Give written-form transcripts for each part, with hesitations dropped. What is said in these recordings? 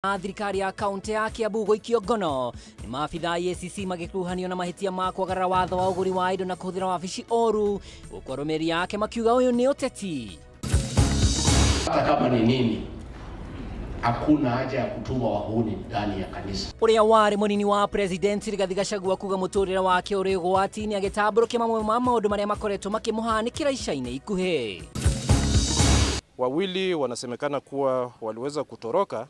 Thirikari ya kaunti ya Kiambu gũikio ngono nĩ maabithaa EACC magĩkuruhanio na mahĩtia ma kwagarara watho wa ũgũri wa indo na kũhũthĩra wabici ũru, gũkũ arũmĩrĩri yake makiuga ũyũ nĩ ũteti. Hata kama ni nini, hakuna haja ya kutuma wahuni ndani ya kanisa. Ũrĩa warĩ mũnini wa president Rigathi Gachagua kuga mũtũrĩre wake ũrĩ ũgwati-inĩ agĩtambũrũkia mamwe ma maũndũ marĩa makoretwo makĩmũhanĩkĩra ica-inĩ ikuhĩ. Wawili wanasemekana kuwa waliweza kutoroka,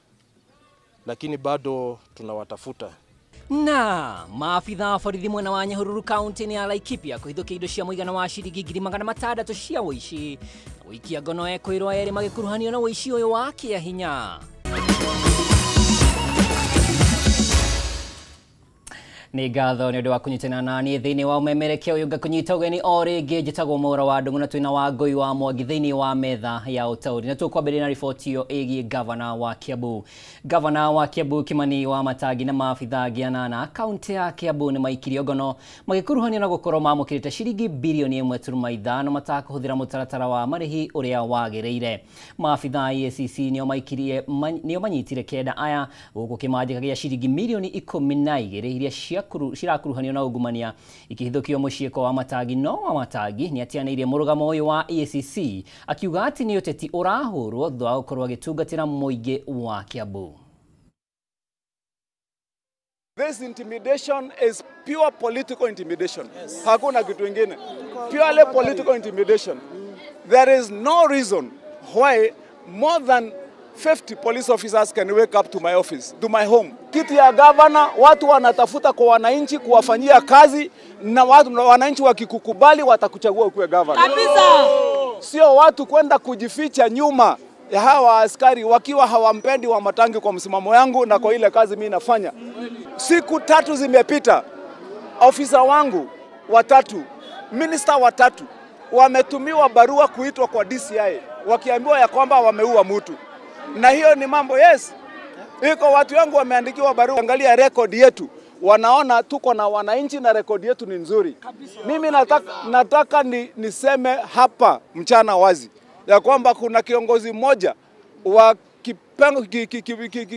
lakini bado tunawatafuta. Na maabithaa borithi mwena wa Nyahururu kaunti-inĩ ya Laikipia kũhithũkia indo cia mũigana wa ciringi 600,000 cia ũici na gũikia ngono ekwĩrwo erĩ magĩkuruhanio na ũici ũyũ wa kĩahinya. Nĩ ngatho nĩ ũndũ wa kũnyitana na niĩ thĩinĩ wa ũmemerekia ũyũ ngakũnyita ũgeni o rĩngĩ. Njĩtagwo Mwaura wa Ndung'u na twĩna Wangũi wa Mwangi thĩinĩ wa metha ya ũtaũri, na tũkwambĩrĩria na riboti ĩyo ĩgiĩ gavana wa Kiambu. Gavana wa Kiambu Kimani wa Matangi na maabithaa angĩ anana kaunti ya Kiambu nĩ maikirio ngono magĩkuruhanio na gũkorwo mamũkĩrĩte ciringi birioni 1.5 matakũhũthĩra mũtaratara wa marĩhi ũrĩa wagĩrĩire. Maabithaa EACC nĩo manyitire kenda aya gũkũ kĩmanjĩka gĩa ciringi mirioni 12 iria cirakuruhanio na ungumania ikihithũkio mũciĩ kwa Wamatangi. No Wamatangi nĩ atianĩirie mũrũgamo ũyũ wa EACC akiuga atĩ nĩ ũteti ũrahũrwo thutha wa gũkorwo agĩtungatĩra mũingĩ wa Kiambu. This intimidation is pure political intimidation. Yes. Hakuna kitu ingine. Purely political intimidation. There is no reason why more than 50 police officers can wake up to my office, to my home. Kiti ya governor, watu wanatafuta kwa wananchi kuwafanyia kazi, na watu wananchi wakikukubali watakuchagua ukuwe governor. Kabisa. Sio watu kwenda kujificha nyuma ya hawa askari wakiwa hawampendi Wamatangi kwa msimamo yangu na kwa ile kazi mimi nafanya. Siku tatu zimepita, ofisa wangu watatu, minister watatu wametumiwa barua kuitwa kwa DCI wakiambiwa ya kwamba wameua mtu. Na hiyo ni mambo, yes. Iko watu wangu wameandikiwa barua. Angalia rekodi yetu, wanaona tuko na wananchi na rekodi yetu ni nzuri. Kabisa. Mimi nataka niseme hapa mchana wazi ya kwamba kuna kiongozi mmoja wa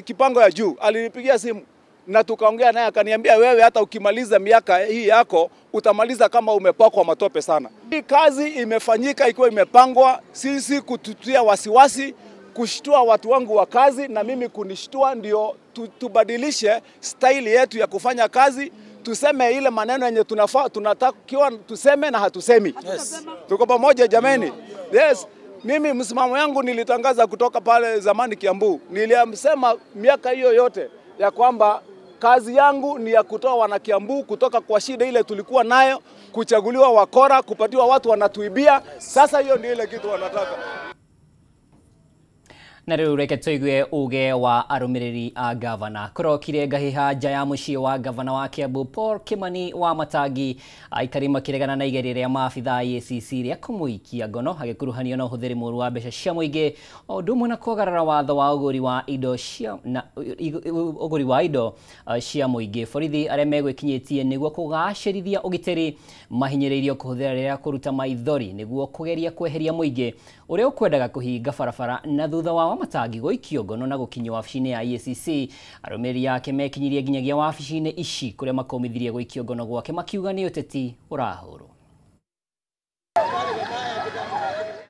kipango ya juu alinipigia simu na tukaongea naye, akaniambia wewe hata ukimaliza miaka hii yako utamaliza kama umepakwa matope sana. Hii kazi imefanyika ikiwa imepangwa, sisi kututia wasiwasi, kushtua watu wangu wa kazi na mimi kunishtua, ndio tubadilishe staili yetu ya kufanya kazi, tuseme ile maneno yenye tunafaa tunatakiwa tuseme na hatusemi. Yes. Tuko pamoja jameni? Yes. Mimi msimamo yangu nilitangaza kutoka pale zamani Kiambu. Nilisema miaka hiyo yote ya kwamba kazi yangu ni ya kutoa wana Kiambu kutoka kwa shida ile tulikuwa nayo, kuchaguliwa wakora, kupatiwa watu wanatuibia. Sasa hiyo ndio ile kitu wanataka. Na rĩu reke tũigue uge wa arũmĩrĩri a gavana. Kũrokire ngahĩha nja ya mũciĩ wa gavana wa Kiambu Paul Kimani wa Matangi, aikari makĩregana na igeria rĩa maabithaa EACC rĩa kũmũikia ngono agĩkuruhanio na ũhũthĩri mũũru wa mbeca cia mũingĩ o ũndũ ũmwe na kwagarara watho wa ũgũri wa indo cia na ũgũri wa indo cia mũingĩ. Borithi arĩa megwĩkinyĩtie nĩguo kũgacĩrithia ũgitĩri mahinyĩrĩirio kũhũthĩra rĩrĩa kũruta maithori nĩguo kũgeria kweheria mũingĩ ũrĩa ũkwendaga kũhinga barabara. Na thutha wa Wamatangi gũikio ngono na gũkinyio wabici-inĩ ya EACC, arũmĩrĩri ake mekinyirie nginyagia wabici-inĩ ici kũrĩa makũmithirie gũikio ngono gwake makiuga nĩ ũteti ũrahũrwo.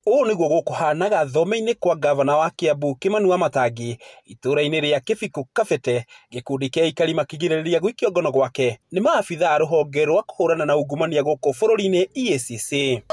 Ũũ nĩguo gũkũhanaga thome-inĩ kwa gavana wa Kiambu Kimani wa Matangi itũũra-inĩ rĩa Kĩbikũ Kabete, gĩkundi kĩa aikari makĩgirĩrĩria gũikio ngono gwake nĩ maabithaa a rũhonge rwa kũhũrana na ungumania gũkũ bũrũri-inĩ EACC.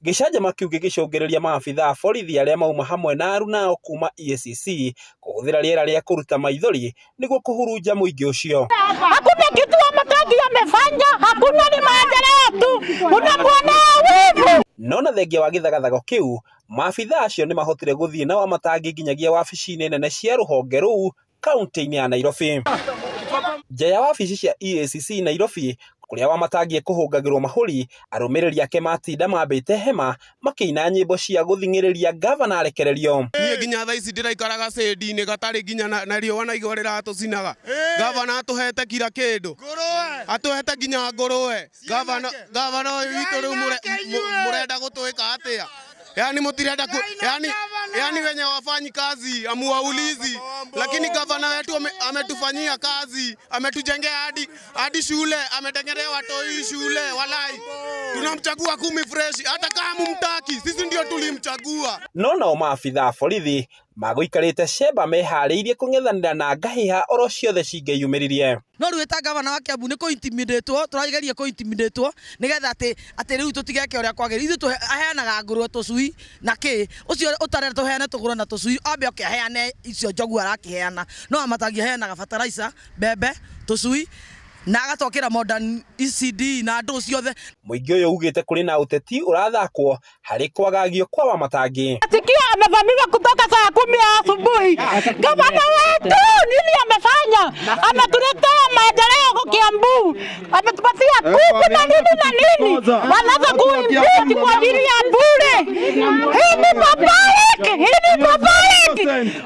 Gĩcanjama kĩu gĩgĩcũngĩrĩria maabithaa a borithi arĩa mauma hamwe na arunao kuma EACC kũhũthĩra rĩera rĩa kũruta maithori nĩguo kũhurunja mũingĩ ũcio. Hakuna kitu Wamatangi amefanya, hakuna, ni maendeleo tu, unamwona wivu. No na thengia wa gĩthagathago kĩu, maabithaa acio nĩmahotire gũthiĩ na Wamatangi nginyagia wabici-inĩ nene cia rũhonge rũu kaunti-inĩ ya Nairobi. Nja ya wabici cia EACC Nairobi kũrĩa Wamatangi ekũhũngagĩrwo mahũri, arũmĩrĩri ake matinda mambĩte hema makĩina nyĩmbo cia gũthing'ĩrĩria gavana arekererio. Niĩ nginya thaa ici ndĩraikaraga cĩndi-inĩ gatarĩ nginya na riũa na igwa rĩratũcinaga. Gavana atũhete kira kĩndũ, atũhete nginya ngũrũwe. Gavana ũyũ witũ rĩu mũrenda gũtwĩka atĩa? Yani mutirenda yani wenye wafanyi kazi amuwaulizi, lakini gavana wetu ametufanyia kazi, ametujengea hadi shule, ametengenea watoi shule. Walai tunamchagua 10 fresh, hata kama mumtaki sisi ndio tulimchagua. No nao maabitha a borithi magũikarĩte cemba meharĩirie kũng'ethanĩra na ngahiha oro ciothe cingĩyumĩririe. No rĩu ta gavana wa Kiambu nĩ kũ-intimidatwo, tũrageria kũ-intimidatwo nĩgetha atĩ rĩu tũtigeke ũrĩa kwagĩrĩire. Ithuĩ aheanaga ngũrwe tũcui na kĩ ũcio ũtarenda tũheane tũgũrwe na tũcui, ambe oke aheane icio njogu arakĩheana. No Wamatangi aheanaga fertilizer, mbembe, tũcui na agatwakĩra modern ECD na andũ ciothe. Mũingĩ ũyũ ugĩte kũrĩ na ũteti ũrathakwo harĩ kwagagio kwa Wamatangi. Sikia amevamiwa kutoka saa 10 ya asubuhi. Gavana wetu nini amefanya? Ametuletea maendeleo Kiambu, ametupatia kuku na nini na nini. Wanaanza kuimpeach kwa ajili ya bure. Hii ni public, hii ni public.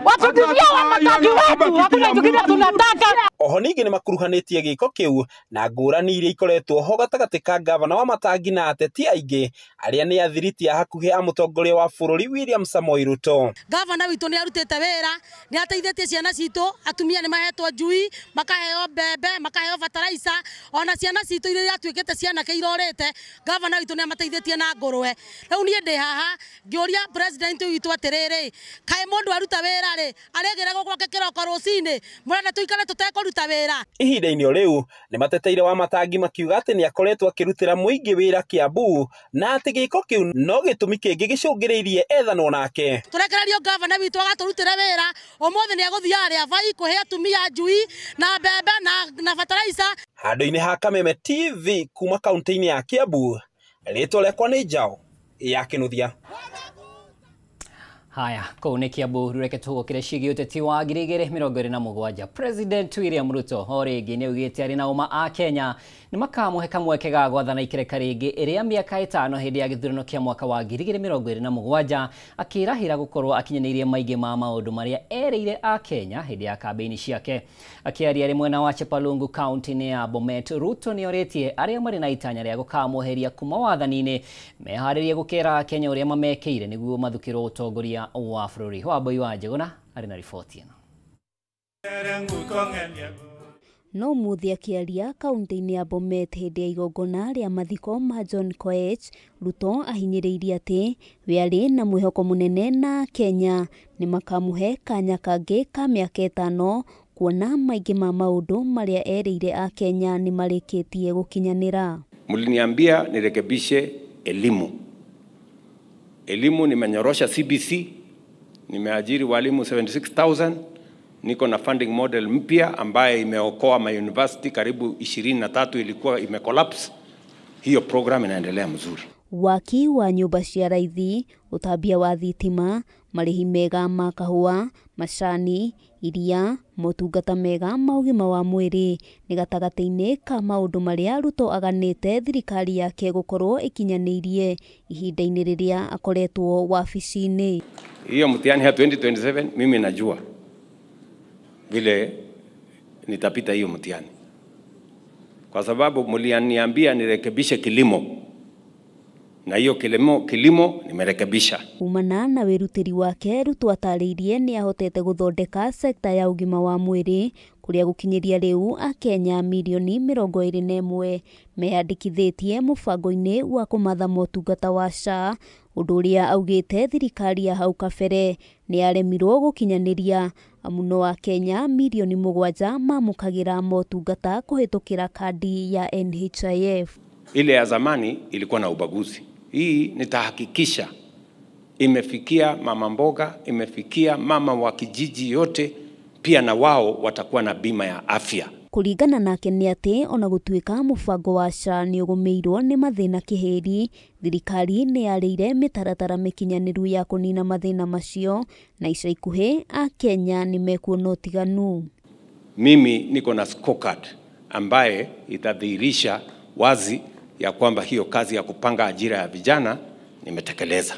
Watutishia Wamatangi wetu, hakuna kitu kingine tunataka. Oho ningĩ nĩ makuruhanĩtie gĩko kĩu na ngũrani iria ikoretwo ho gatagatĩ ka gavana Wamatangi na ateti aingĩ arĩa nĩ athiriti a hakuhĩ a mũtongoria wa bũrũri William Samoei Ruto. Gavana witũ nĩ arutĩte wĩra, nĩ ateithĩtie ciana citũ, atumia nĩ mahetwo njui, makaheo mbembe, makaheo fertilizer, ona ciana citũ iria iratuĩkĩte cianake irorĩte, gavana witũ nĩ amateithĩtie na ngũrwe. Rĩu niĩ ndĩ haha ngĩũria president witũ atĩrĩrĩ, kaĩ mũndũ aruta wĩra rĩ, arĩgĩragwo gwake kĩroko rũcinĩ, mũrenda tũikare tũtekũruta wĩra? Ihinda-inĩ o rĩu nĩ mateteire Wamatangi makiuga atĩ nĩ akoretwo akĩrutĩra mũingĩ wĩra Kiambu na atĩ gĩko kĩu no gĩtũmi kĩngĩ gĩcũngĩrĩirie ethanwo nake. Tũrekererio gavana witũ agatũrutĩra wĩra, ũmũthĩ nĩ egũthiĩ arĩa bai kũhe atumia njui na mbembe na fertilizer. Handũ-inĩ ha Kameme TV kuma kaunti-inĩ ya Kiambu, rĩtwa rĩakwa nĩ Njao ya Kĩnuthia. Haya, kũu nĩ Kiambu. Reke tũgũkĩre ciĩgiĩ ũteti wa 2027. President William Ruto o rĩngĩ nĩ augĩte arĩ na ũma a Kenya nĩ makamũhe kamweke ga gwathana ikereka rĩngĩ ĩrĩa mĩaka 5 hĩndĩ ya gĩthurano kĩa mwaka wa 2027, akĩrahĩra gũkorwo akinyanĩirie maingĩ ma maũndũ marĩa erĩire a Kenya hĩndĩ ya kambĩini ciake. Akĩaria arĩ mwena wa Chepalungu kaunti-inĩ ya Bomet, Ruto nĩ orĩtie arĩa marĩ na itanya rĩa gũkamweheria kuma wathani-inĩ meharĩrie gũkera Kenya ũrĩa mamekĩire nĩguo mathukĩrwo ũtongoria wa bũrũri. Wambui wa Njũgũna arĩ na riboti ĩno. No mũthĩ akĩaria kaunti-inĩ ya Bomet hĩndĩ ya igongona rĩa mathiko ma John Koech, Ruto ahinyĩrĩirie atĩ we arĩ na mwĩhoko mũnene na Kenya nĩ makamũhe kanya kangĩ ka mĩaka 5 kuona maingĩ ma maũndũ marĩa erĩire a Kenya nĩ marĩkĩtie gũkinyanĩra. Mliniambia nirekebishe elimu. Elimu nimenyorosha CBC, nimeajiri walimu 76,000, niko na funding model mpya ambaye imeokoa ma university karibu 23 ilikuwa imecollapse. Hiyo program inaendelea mzuri. Waki wa nyũmba cia raithi, ũtambia wa thitima, marĩhi mega ma kahũa, macani, iria, motungata mega ma ũgima wa mwĩrĩ nĩ gatagatĩ-inĩ ka maũndũ marĩa Ruto aganĩte thirikari yake gũkorwo ĩkinyanĩirie ihinda-inĩ rĩrĩa akoretwo wabici-inĩ. Hiyo mtihani ya 2027 mimi najua vile nitapita hiyo mtihani, kwa sababu mlianiambia nirekebishe kilimo na hiyo kilimo nimerekebisha. Kumana na wĩrutĩri wake, Ruto atarĩirie nĩ ahotete gũthondeka sekta ya ũgima wa mwĩrĩ kũrĩa gũkinyĩria rĩu akenya mirioni 21 meyandĩkithĩtie mũbango-inĩ wa kũmatha motungata wa SHA, ũndũ ũrĩa augĩte thirikari ya hau kabere nĩ yaremirwo gũkinyanĩria amu no akenya mirioni 7 mamũkagĩra motungata kũhĩtũkĩra kandi ya NHIF. Ile ya zamani ilikuwa na ubaguzi. Hii nitahakikisha imefikia mama mboga, imefikia mama wa kijiji yote, pia na wao watakuwa na bima ya afya. Kũringana nake nĩ atĩ ona gũtuĩka mũbango wa SHA nĩ ũgũmĩirwo nĩ mathĩna kĩhĩri, thirikari nĩ yarĩire mĩtaratara mĩkinyanĩru ya kũnina mathĩna macio na ica ikuhĩ akenya nĩ mekuona ũtiganu. Mimi niko na scorecard ambaye itadhihirisha wazi ya kwamba hiyo kazi ya kupanga ajira ya vijana nimetekeleza.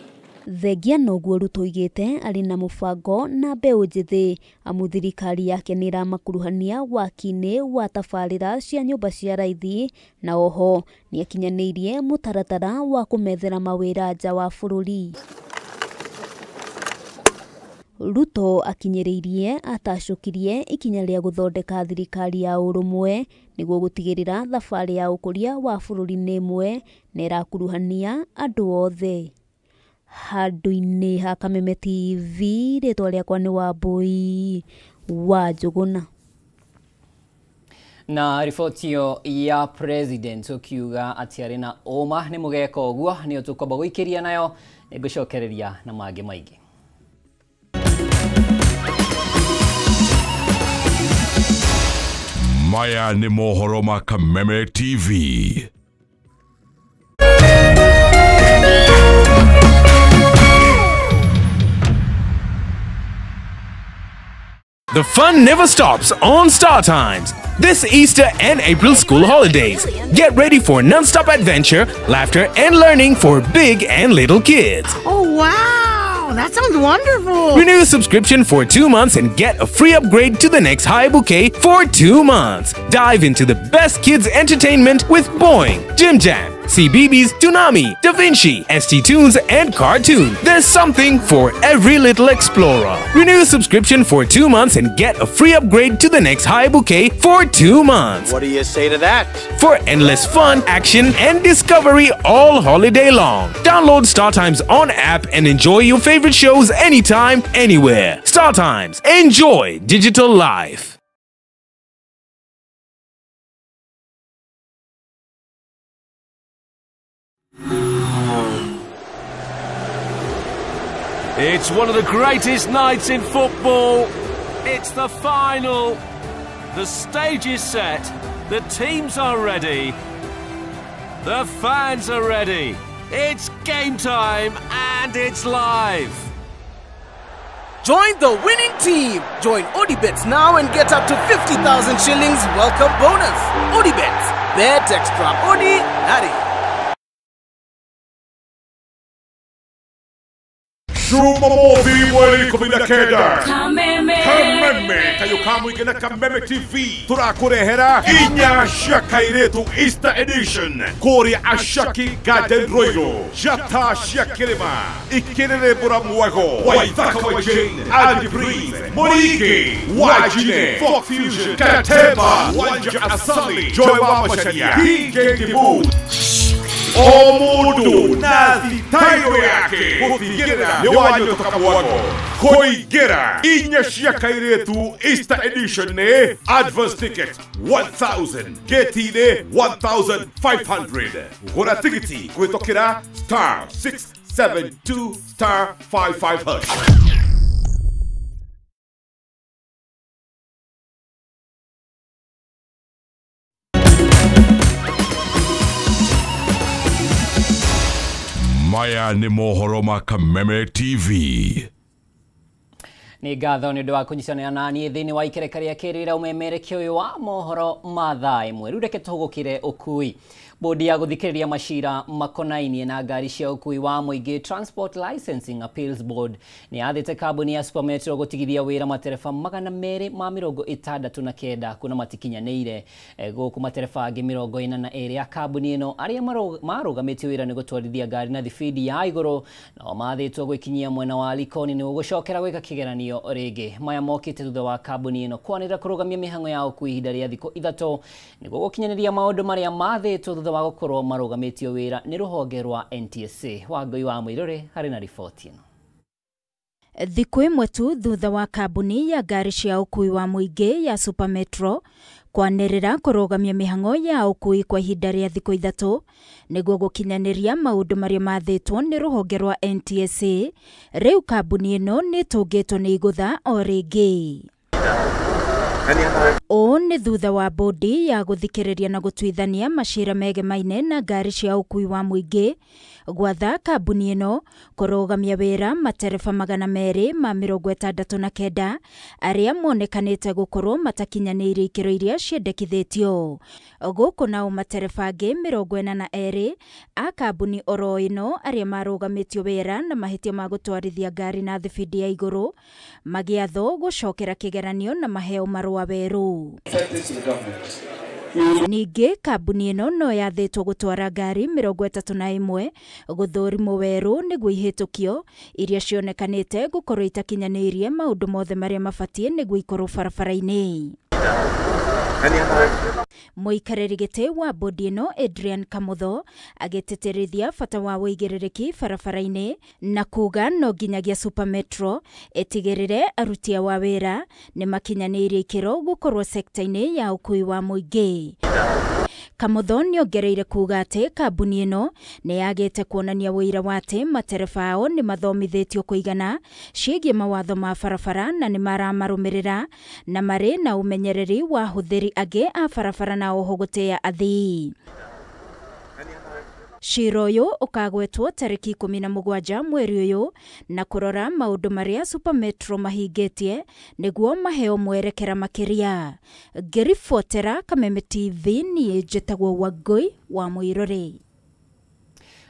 Thengia noguo Ruto oigĩte arĩ na mũbango na mbeũ njĩthĩ amu thirikari yake nĩ ĩramakuruhania waki-inĩ wa tabarĩra cia nyũmba cia raithi na oho nĩ akinyanĩirie mũtaratara wa kũmethera mawĩra nja wa bũrũri. Ruto akinyĩrĩirie atacũkirie ikinya rĩa gũthondeka thirikari ya ũrũmwe nĩguo gũtigĩrĩra thabarĩ ya ũkũria wa bũrũri nĩ ĩmwe na ĩrakuruhania andũ othe. Handũ-inĩ ha Kameme TV, rĩtwa rĩakwa nĩ Wambui wa Njũgũna. Na riboti ĩyo ya president ũkiuga atĩ arĩ na ũma nĩ mũgeka ũguo nĩyo tũkwamba gũikĩria nayo, nĩngũcokereria na mangĩ maingĩ. Maya nĩ mohoro ma Kameme TV. The fun never stops on Star Times. This Easter and April school holidays, get ready for non-stop adventure, laughter, and learning for big and little kids. Oh, wow! That sounds wonderful! Renew your subscription for 2 months and get a free upgrade to the next high bouquet for 2 months. Dive into the best kids entertainment with Boeing, Jim Jam, CBeebies, Toonami, Da Vinci, ST Tunes, and Cartoon. There's something for every little explorer. Renew your subscription for 2 months and get a free upgrade to the next high bouquet for 2 months. What do you say to that? For endless fun, action, and discovery all holiday long. Download Star Times on app and enjoy your favorite shows anytime, anywhere. Star Times. Enjoy digital life. It's one of the greatest nights in football. It's the final. The stage is set. The teams are ready. The fans are ready. It's game time and it's live. Join the winning team. Join Odibets now and get up to 50,000 shillings welcome bonus. Odibets, bet extraordinary. Jumamothi mweri 19. Kameme. Kameme kayo kamwige na Kameme TV turakurehera inya cia kairitu Easter edition kuria Ashaki Garden Royal jata cia kirima ikirerembura mwago Waithaka wa Jane Andy Breeze Moriki Wajine Folk Fusion Katema Wanja Asali Joy wa Macharia DJ Dibu o mundu na thitairo yake gutigirira ni wanyotoka mwago kuingĩra inya cia kairĩtu Easter edition nĩ advance ticket 1000 gate-inĩ 1500 gũra tigiti kũhĩtũkĩra star 672 star 55 hash. Maya nĩ mohoro ma Kameme TV. Nĩ ngatho nĩ ũndũ wa kũnyitanĩra na niĩ thĩinĩ wa ikereka rĩa kerĩ rĩa ũmemerekia ũyũ wa mohoro ma thaa ĩmwe. Rĩu reke tũhũgũkĩre ũkui. Bodi ya gũthikĩrĩria macira makonainie na ngari cia ũkui wa mũingĩ Transport Licensing Appeals Board nĩ yathĩte kambuni ya Super Metro gũtigithia wĩra matereba 269 kuna matikinyanĩire. Gũkũ matereba angĩ 42 a kambuni ĩno arĩa marũgamĩtie wĩra nĩ gũtwarithia ngari na thibindi ya igũrũ nao mathĩtwo gwĩkinyia mwena wa Likoni nĩguo gũcokera gwĩka kĩgeranio rĩngĩ. Maya mokĩte thutha wa kambuni ĩno kwanĩrĩra kũrũgamia mĩhang'o ya ũkui ihinda rĩa thikũ 3 nĩguo gũkinyanĩria maũndũ marĩa mathĩtwo thutha wa gũkorwo marũgamĩtio wĩra nĩ rũhonge rwa NTSA. Wangũi wa Mũirũrĩ harĩ na riboti ĩno. Thikũ ĩmwe tu thutha wa kambuni ya ngari cia ũkui wa mũingĩ ya Super Metro kwanĩrĩra kũrũgamia mĩhang'o ya ũkui kwa ihinda rĩa thikũ 3 nĩguo gũkinyanĩria maũndũ marĩa mathĩtwo nĩ rũhonge rwa NTSA, rĩu kambuni ĩno nĩ ĩtũngĩtwo nĩ igũtha o rĩngĩ. Ũũ nĩ thutha wa bodi ya gũthikĩrĩria na gũtuithania macira megemaine na ngari cia ũkui wa mũingĩ gwatha kambuni ĩno kũrũgamia wĩra matereba 269 arĩa monekanĩte gũkorwo matakinyanĩirie ikĩro iria ciendekithĩtio. Gũkũ nao matereba angĩ 42 a kambuni oro ĩno arĩa marũgamĩtio wĩra na mahĩtia ma gũtwarithia ngari na thibindi ya igũrũ magĩathwo gũcokera kĩgeranio na maheo marũa werũ. Send this to the government. Ningĩ kambuni ĩno no yathĩtwo gũtwara ngari 31 gũthũrimwo werũ nĩguo ihĩtũkio iria cionekanĩte gũkorwo itakinyanĩirie maũndũ mothe marĩa mabatiĩ nĩguo ikorwo barabara-inĩ. Mũikarĩri gĩtĩ wa bodi ĩno Adrian Kamutho agĩtĩtĩrithia bata wa ũigĩrĩrĩki barabara-inĩ na kuga no nginyagia Super Metro ĩtigĩrĩre aruti a wĩra nĩ makinyanĩirie ikĩro gũkorwo sekta-inĩ ya ũkuui wa mũingĩ. Kamutho nĩongereire kuga atĩ kambuni ĩno nĩ yagĩte kuonania ũira wa atĩ matereba ao nĩ mathomithĩtio kũigana ciĩgiĩ mawatho ma barabara na nĩ maramarũmĩrĩra na marĩ na ũmenyereri wa ahũthĩri angĩ a barabara na oho gũtĩĩa athii. Cira ũyũ ũkagwetwo tarĩki 17 mweri ũyũ na kũrora maũndũ marĩa Super Metro mahingĩtie nĩguo maheo mwerekera makĩria. Ngĩribotera Kameme TV niĩ njĩtagwo Wangũi wa Mũirũrĩ.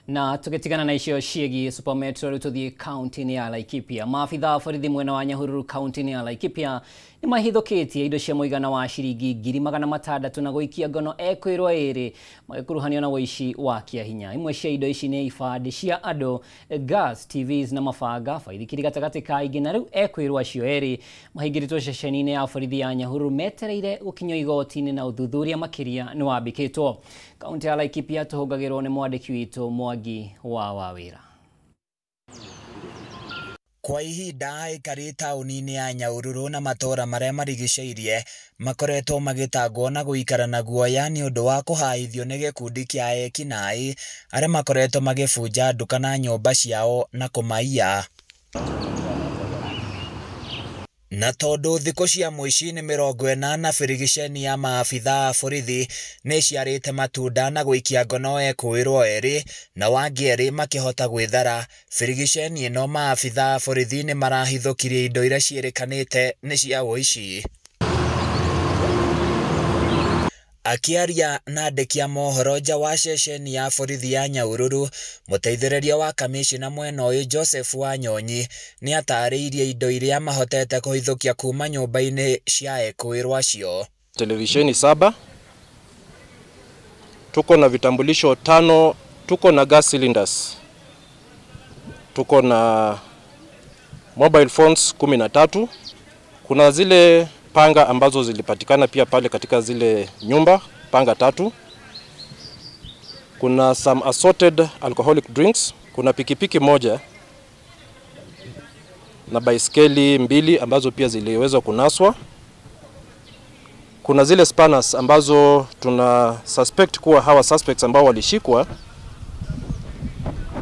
Na tugitigana na icio ciĩgiĩ Super Metro rĩu tũthiĩ kaunti-inĩ ya Laikipia. Maabitha a borithi mwena wa Nyahururu kaunti-inĩ ya Laikipia nĩ mahithũkĩtie indo cia mũigana wa ciringi 600,000 na gũikia ngono ekwĩrwo ĩrĩ magĩkuruhanio na ũici wa kĩahinya. Imwe cia indo ici nĩ ibandĩ cia andũ, gas, TVs na mabanga, baithikiri gatagatĩ ka ingĩ, na rĩu ekwĩrwo acio erĩ mahingĩrĩtwo ceceni-inĩ ya borithi ya Nyahururu metereire gũkinyio igoti-inĩ na ũthuthuria makĩria nĩ wambĩkĩtwo. Kaunti ya Laikipia tũhũngagĩrwo nĩ mwandĩki witũ Mwangi wa Wawira. Kwa ihinda aikari taũni-inĩ ya Nyahururu na matũũra marĩa marigicĩirie makoretwo magĩtangwo na gũikara na guoya nĩ ũndũ wa kũhaithio nĩ gĩkundi kĩa ekinaĩ arĩa makoretwo magĩbunja nduka na nyũmba ciao na kũmaiya. Na tondũ thikũ cia mũici nĩ 40 birigiceni ya maabitha a borithi nĩ ciarĩte matunda na gũikia ngono ekũĩrwo erĩ na wangĩ erĩ makĩhota gwĩthara. Birigiceni ĩno maabitha a borithi nĩ marahithũkirie indo iria ciĩrĩkanĩte nĩ cia ũici. Akĩaria na andĩki a mohoro nja wa ceceni ya borithi ya Nyahururu, mũteithĩrĩria wa kamishina mwena ũyũ Joseph Wanyonyi nĩ atarĩirie indo iria mahotete kũhithũkia kuma nyũmba-inĩ cia ekũĩrwo acio. Televisheni 7, tuko na vitambulisho 5, tuko na gas cylinders, tuko na mobile phones 13, kuna zile panga ambazo zilipatikana pia pale katika zile nyumba, panga 3. Kuna some assorted alcoholic drinks, kuna pikipiki 1 na baiskeli 2 ambazo pia ziliweza kunaswa. Kuna zile spanners ambazo tuna suspect kuwa hawa suspects ambao walishikwa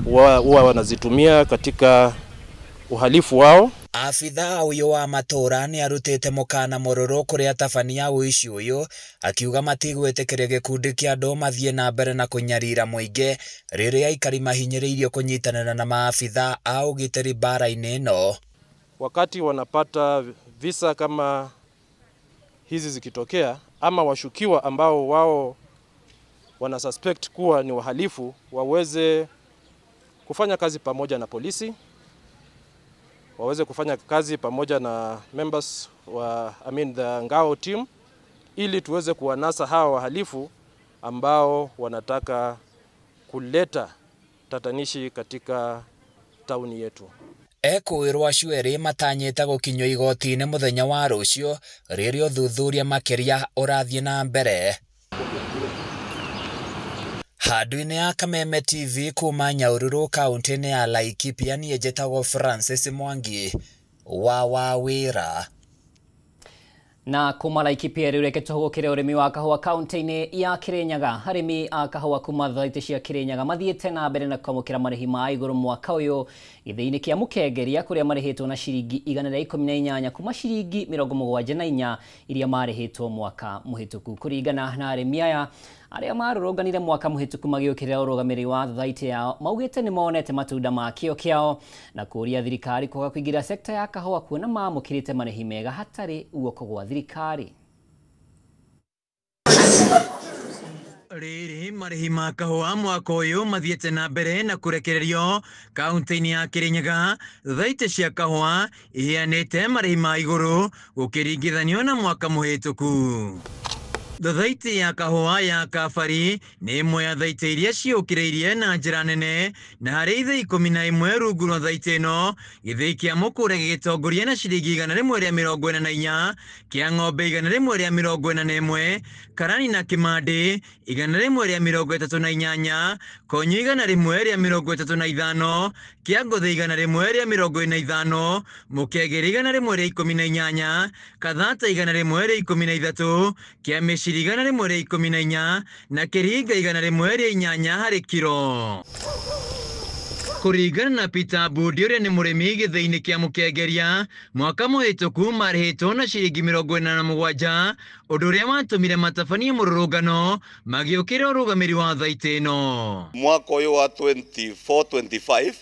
huwa wanazitumia katika uhalifu wao. Abithaa ũyũ wa matũũra nĩ arutĩte mũkana mũrũrũ kũrĩ atabania a ũici ũyũ akiuga matigwĩtĩkĩria gĩkundi kĩa andũ mathiĩ na mbere na kũnyarira mũingĩ rĩrĩa aikari mahinyĩrĩirio kũnyitanĩra na maabithaa a ũgitĩri mbara-inĩ ĩno. Wakati wanapata visa kama hizi zikitokea ama washukiwa ambao wao wana suspect kuwa ni wahalifu waweze kufanya kazi pamoja na polisi, waweze kufanya kazi pamoja na members wa, the Ngao team, ili tuweze kuwanasa hawa wahalifu ambao wanataka kuleta tatanishi katika tauni yetu. Ekũĩrwo acio erĩ matanyĩte gũkinyio igoti-inĩ mũthenya wa rũciũ rĩrĩa ũthuthuria makĩria ũrathiĩ na mbere. Handũ-inĩ ya Kameme TV kuma Nyahururu kaunti-inĩ ya Laikipia niĩ njĩtagwo Francis Mwangi wa Wawira. Na kuma Laikipia rĩu reke tũhũgũkĩre ũrĩmi wa kahũa kaunti-inĩ ya Kirinyaga. Arĩmi a kahũa kuma thaitĩ cia Kirinyaga mathiĩte na mbere na kwamũkĩra marĩhi ma igũrũ mwaka ũyũ gĩthĩi-inĩ kĩa Mũkengeria kũrĩa marĩhĩtwo na ciringi 118 kuma ciringi 74 iria marĩhĩtwo mwaka mũhĩtũku. Kũringana na arĩmi aya arĩa marũrũnganire mwaka mũhĩtũku magĩũkĩrĩra ũrũgamĩrĩri wa thaitĩ yao, maugĩte nĩ monete matunda ma kĩo kĩao na kũũria thirikari kwaga kũingĩra sekta ya kahũa kuona mamũkĩrĩte marĩhi mega hatarĩ guoko gwa thirikari. Rĩrĩ marĩhi ma kahũa mwaka ũyũ mathiĩte na mbere na kũrekererio kaunti-inĩ ya Kirinyaga. Thaitĩ cia kahũa iheanĩte marĩhi ma igũrũ gũkĩringithanio na mwaka mũhĩtũku. Thothaitĩ ya kahũa ya Kabari nĩ ĩmwe ya thaitĩ iria ciũkĩrĩirie na njĩra nene, na harĩ ithĩi 11 rungu rwa thaitĩ ĩno, gĩthĩi kĩa Mũkũre gĩgĩtongoria na ciringi 144, kĩa Ng'ombe 141, Karani na Kĩmandĩ 138, Konyo 135, kĩa Ngũthĩ 145, Mũkengeri 118, Kathata 113, kĩa Mĩciri 114 na Kĩringa 108 harĩ kiro. Kũringana na Peter Budi ũrĩa nĩ mũrĩmi gĩthĩi-inĩ kĩa Mũkengeria, mwaka mũhĩtũku marĩhĩtwo na ciringi 47, ũndũ ũrĩa watũmire matabanie mũrũrũngano magĩũkĩrĩra ũrũgamĩrĩri wa thaitĩ ĩno. Mwaka ũyũ wa 24-25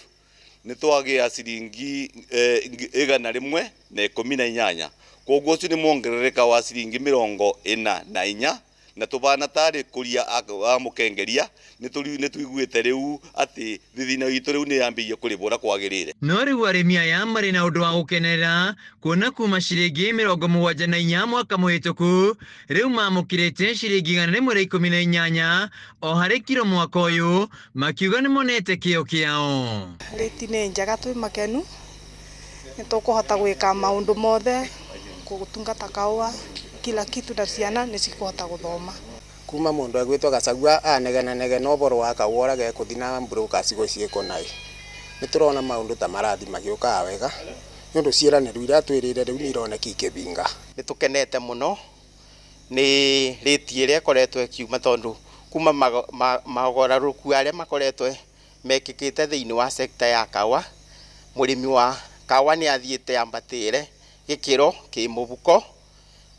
nĩ twagĩa ciringi 118, koguo ũcio nĩ mwongerereka wa ciringi 44, na tũbana tarĩ kũria a Mũkengeria nĩ tũiguĩte rĩu atĩ thithino itũ rĩu nĩ yambĩrĩirie kũrĩhwo ũrĩa kwagĩrĩire. No rĩu arĩmi aya marĩ na ũndũ wa gũkenerera kuona kuma ciringi 74 mwaka mũhĩtũku rĩu mamũkĩrĩte ciringi 118 o harĩ kiro mwaka ũyũ, makiuga nĩ monete kĩo kĩao. Rĩti nĩ njega, twĩ makenu nĩ tũkũhota gwĩka maũndũ mothe, gũtungata kahũa kila kitu na ciana nĩ cikũhota gũthoma. Kuma mundu agwitwo Gachagua anegenanegena ũboro wa kahũa ũrĩa gegũthiĩ na brokers gũciĩko naĩ, nĩ tũrona maũndũ ta marathi magĩũkaga wega nĩ ũndũ ciĩranĩro iria twĩrĩire rĩu nĩ ironeka ikĩbinga. Nĩ tũkenete mũno nĩ rĩti ĩrĩa ĩkoretwo ĩkiuma, tondũ kuma magarũrũku arĩa makoretwo mekĩkĩte thĩinĩ wa sector ya kahũa, mũrĩmi wa kahũa nĩ athiĩte ambatĩre gĩkĩro kĩmũbuko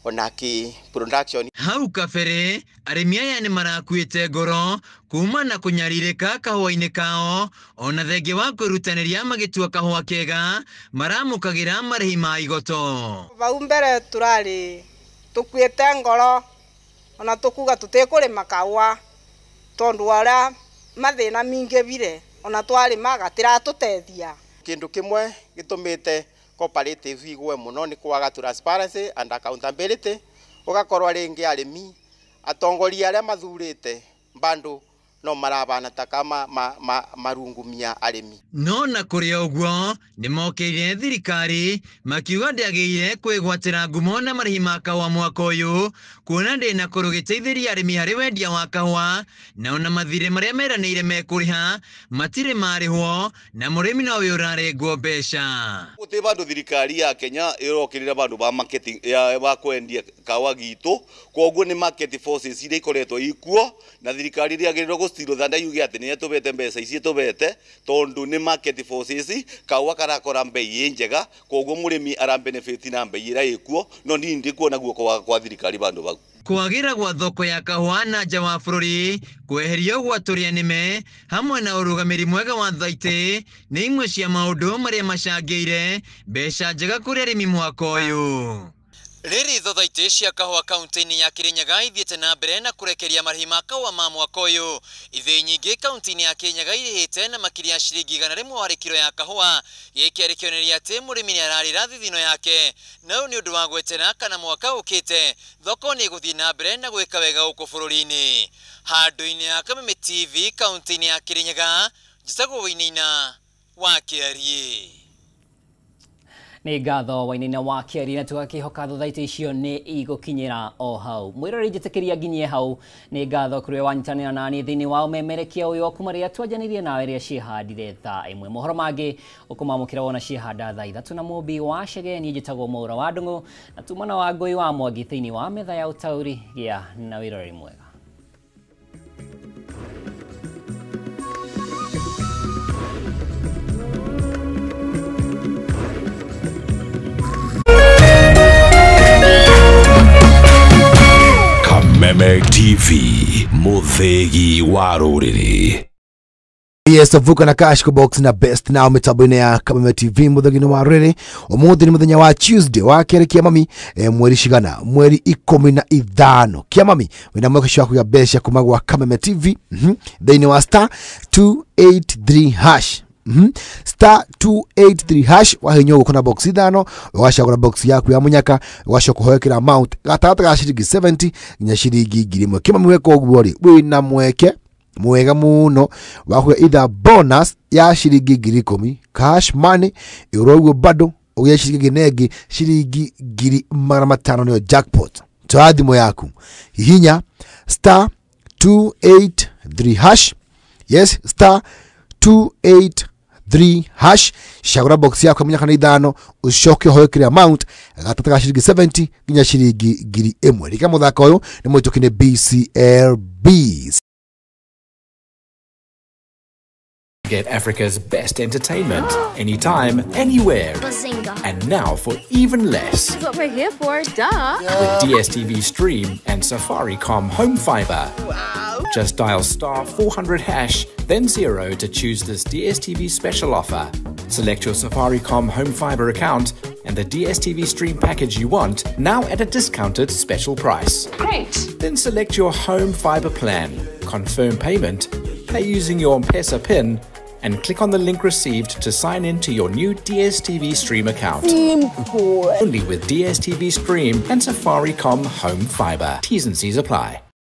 ona ki production. Hau kabere arĩmi aya nĩ marakuĩte ngoro kuma na kũnyarirĩka kahũa-inĩ kao, ona thengia wa kwĩrutanĩria magĩtua kahũa kega maramũkagĩra marĩhi ma igoto. Vau mbere tũrarĩ tũkuĩte ngoro ona tũkuga tũtikũrĩma kahũa tondũ wa ũrĩa mathĩna mingĩvire, ona twarĩma gatiratũteithia. Kĩndũ kĩmwe gĩtũmĩte cooperative igwe mũno nĩ kwaga transparency and accountability, ũgakorwo rĩngĩ arĩmi atongoria arĩa mathurĩte bado no marabana ta kama marungumia arĩmi. No na kũrĩ ũguo nĩ mokĩire thirikari makiuga ndĩagĩrĩire kwĩgwatĩra ngumo na marĩhi ma kahũa mwaka ũyũ, kuona ndĩnakorwo ĩgĩteithĩrĩria arĩmi harĩ wendia wa kahũa, na ona mathirĩ marĩa meranĩire mekũrĩha matirĩ marĩhwo na mũrĩmi nowe ũrarengwo mbeca. Gũtirĩ bandũ thirikari ya Kenya ĩrokĩrĩra bandũ ba marketing ya ba kwendia kahũa gitũ, koguo nĩ market forces iria ikoretwo ikuo na thirikari ndĩagĩrĩirwo gũcirwo thanda yuge atĩ nĩ ĩtũbete mbeca ici ĩtũbete, tondũ nĩ market forces kahũa karakora mbei ĩ njega, koguo mũrĩmi ara benefit na mbei ĩrĩa ĩkuo, no niĩ ndikuona guoko kwa thirikari bandũ bau. Kwagĩra gwa thoko ya kahũa na nja wa bũrũri, kweherio gwa tũrĩa nĩme hamwe na ũrũgamĩrĩri mwega wa thaitĩ nĩ imwe cia maũndũ marĩa macangĩire mbeca njega kũrĩ arĩmi mwaka ũyũ. Rĩrĩ thothaitĩ cia kahũa kaunti-inĩ ya Kirinyaga ithiĩte na mbere na kũrekeria marĩhi ma kahũa ma mwaka ũyũ. Ithĩi nyingĩ kaunti-inĩ ya Kirinyaga irĩhĩte na makĩria ya ciringi 100 harĩ kiro ya kahũa. Gĩkĩ arĩ kĩonereria atĩ mũrĩmi nĩ ararĩra thithino yake, na ũyũ nĩ ũndũ wa gwetera kana mwaka ũkĩte thoko nĩ ĩgũthiĩ na mbere na gwĩka wega gũkũ bũrũri-inĩ. Handũ-inĩ ha Kameme TV kaunti-inĩ ya Kirinyaga, njĩtagwo Wainaina wa Kĩariĩ. Nĩ ngatho Wainaina wa Kĩariĩ, na tũgakĩhoka thothaitĩ icio nĩ igũkinyĩra o hau. Mwĩroreri njĩtĩkĩria nginyie hau. Nĩ ngatho kũrĩ we wanyitanĩra naniĩ thĩinĩ wa ũmemerekia ũyũ kuma rĩrĩa twanjanĩrie nawe rĩrĩa ciĩhandire thaa 1. Mohoro mangĩ ũkũmamũkĩra wona ciĩhanda thaa 3 na Mũmbi wa Chege. Niĩ njĩtagwo Mwaura wa Ndung'u na tuma na Wangũi wa Mwangi thĩinĩ wa metha ya ũtaũri. Gĩa na wĩroreri mwega. Kameme TV, muthegi wa rũrĩrĩ. Yes, vuka na cash box na best now mitambo-inĩ ya Kameme TV muthegi wa rũrĩrĩ. Ũmũthĩ nĩ mũthenya wa Tuesday wa kerĩ kĩa mami, mweri cigana, mweri 15 kĩa mami wĩna mweke wa kũgĩa mbeca kuma gwa Kameme TV thĩinĩ wa star 283 hash. Star 283 hash wahinya ũguo kuna box ithano, ũgacagũra box yaku ya mũnyaka, ũgacoka ũhoekera amount gatagatĩ ga ciringi 70 nginya ciringi 1000. Kĩmami weka ũguo rĩ, wĩna mweke mwega muno wa kũgĩa either bonus ya ciringi 10,000 cash money, igũrũ ũguo bado ũgĩe ciringi nengĩ ciringi 500,000 nĩyo jackpot. Toa thimũ yaku, hihinya star 283 hash. Yes, star 283 hash, cagũra box yaku ya mũnyaka na ithano, ũcoke ũhoekere amount gatagatĩ ga ciringi 70 nginya ciringi 1000. Rika mũthako ũyũ nĩ mũhĩtũki nĩ BCLB. Get Africa's best entertainment anytime, anywhere. Bazinga. And now for even less. That's what we're here for, duh. With DSTV Stream and Safaricom Home Fiber. Wow. Just dial star 400 hash, then 0 to choose this DSTV special offer. Select your Safaricom Home Fiber account and the DSTV Stream package you want, now at a discounted special price. Great. Then select your Home Fiber plan, confirm payment, pay using your M-Pesa PIN, and click on the link received to sign in to your new DSTV Stream account. Simple. Only with DSTV Stream and Safaricom Home Fiber. T's and C's apply.